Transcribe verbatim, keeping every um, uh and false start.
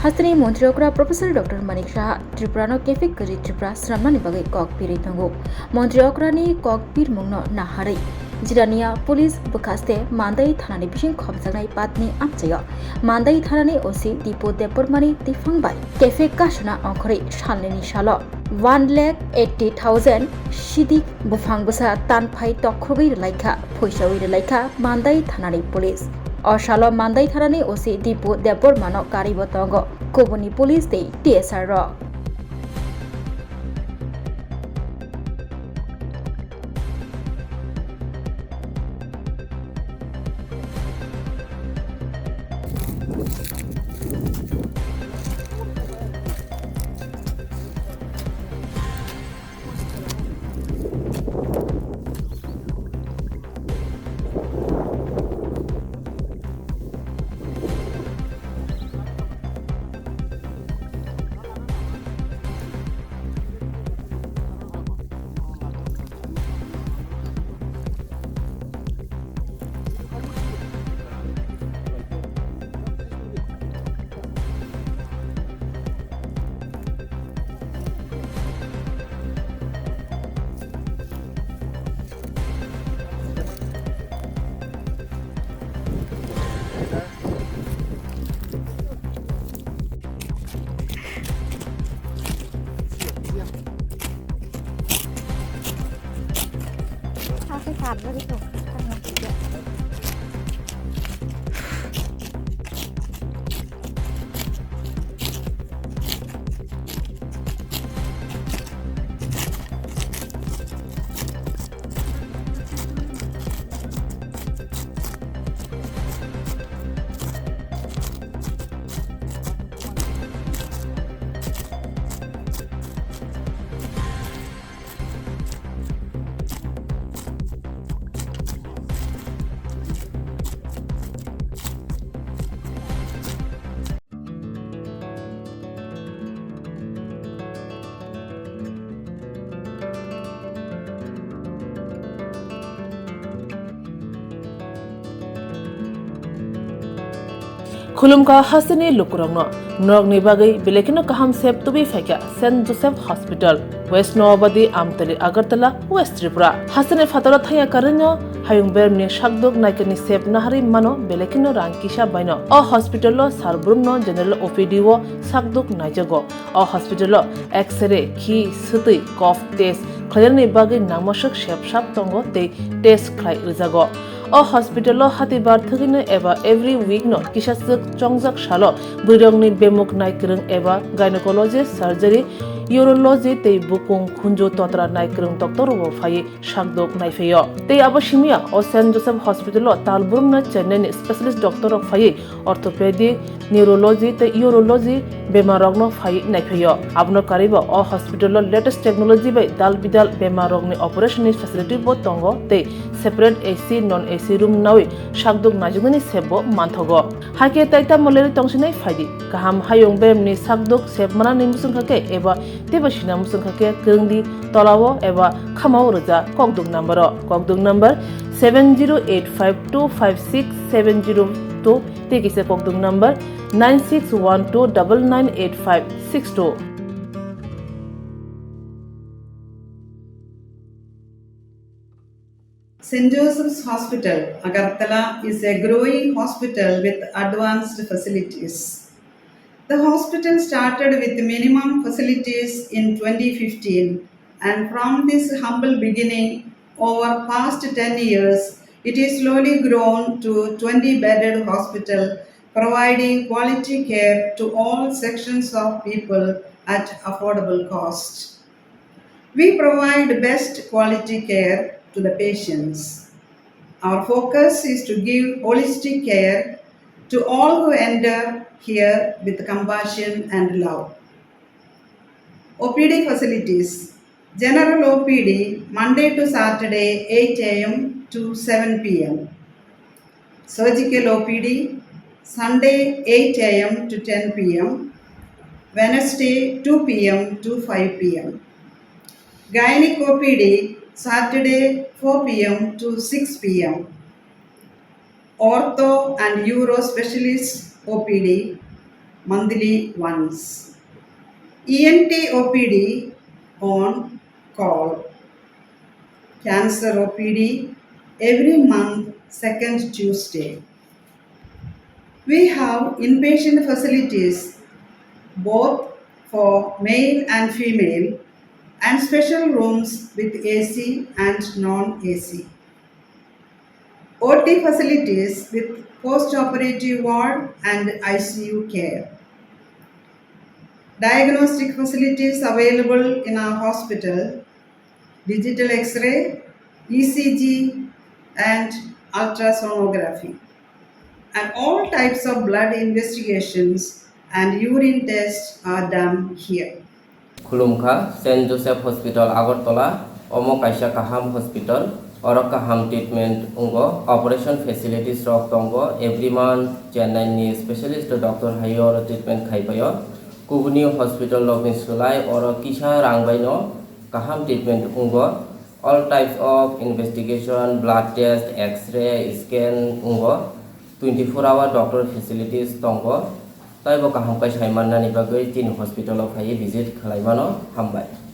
Hasteni Montri Okra Professor Doctor Manik Saha Tripura no kefik kwrwi Tripura swnamnani bagwi kok pirwi tongo. Montri Okra ni kok pirmung no naharwi Jirania Police bwkhaste Mandai thanani bising khopjaknai patni amchaio Mandai thanani O C Dipo Debbarmani tiphang bai kefik kasuna ongkhorwi salnini salo one lakh eighty thousand sidik buphang bwsa tanphai tokhogwi rwlaikha, phuisawi rwlaikha Mandai thanani police. O salo Mandai thanani O C Dipo Debbarmano karibo tongo kubuni police tei T S R rok. Khulumkha hasteni lukurokno, norokni bagwi belai kheno kaham sep tubui phaikha Saint Joseph Hospital, West Noabadi, Amtali, Agartala, West Tripura. Hasteni phataro thangya karwino hayung beremni sakduk naikani sep naharwi mano belai kheno rang kisa baino. O hospital-o sar brumno general O P D-o sakduk naijago. O hospital-o X-ray, khi, swtwi, cough test khlainani bagwi nangmaswk sep sap tongo tei test khlai rwjago. O hospital-o hatibar thwgwino eba every week-no kisa swk chongjak salo bwrwirokni bemuk naikwrwng eba gynecology, surgery, urology tei bukung khunju totra naikwrwng doctor-rokbo phaiwi sakduk naiphaio. Tei abo simiya o Saint Joseph Hospital-o tal brumno Chennai-ni specialist doctor-rok phaiwi orthopedic, neurology tei urology bemarrokno phaiwi naiphaio. Abono karwibo o hospital-o latest technology bai dal bidal bemarrokni operation-ni facility-bo tongo tei separate A C, non A C room nawi sakduk naijaknani sep-bo manthogo. Hakhe tai tamo lerwi tongsinai phaidi. Kaham hayung beremni sakduk sep manani muchungkha khe eba teibo sina muchungkha khe kwrwngdi tolao eba khamao rwja kokduk number-o. Kokduk number seven zero eight five two five six seven zero two tei kisa kokduk number nine six one two double nine eight five six two. Saint Joseph's Hospital, Agartala is a growing hospital with advanced facilities. The hospital started with minimum facilities in twenty fifteen, and from this humble beginning, over past ten years, it is slowly grown to twenty bedded hospital, providing quality care to all sections of people at affordable cost. We provide best quality care to the patients. Our focus is to give holistic care to all who enter here with compassion and love. O P D facilities. General O P D, Monday to Saturday, eight A M to seven P M. Surgical O P D, Sunday, eight A M to ten P M, Wednesday, two P M to five P M. Gynec O P D, Saturday, four P M to six P M. Ortho and Uro Specialist O P D, monthly once. E N T O P D on call. Cancer O P D every month, second Tuesday. We have inpatient facilities both for male and female and special rooms with A C and non-A C. O T facilities with post-operative ward and I C U care. Diagnostic facilities available in our hospital, digital X-ray, E C G, and ultrasonography. And all types of blood investigations and urine tests are done here. Khulumkha, Saint Joseph Hospital, Agartala. Omo kaisa kaham hospital. Oro kaham treatment wngo. Operation facilities rok tongo. Every month Chennai ni specialist doctor haio oro treatment khai paio. Kubuni hospital rok ni slai oro kisa rang bai no kaham treatment wngo. All types of investigation, blood test, X-ray, scan wngo. Twenty four hour doctor facilities tongo. Taibo kaham khe sai mannani bagwi chini hospital o phaiwi visit khlai mano. Hambai.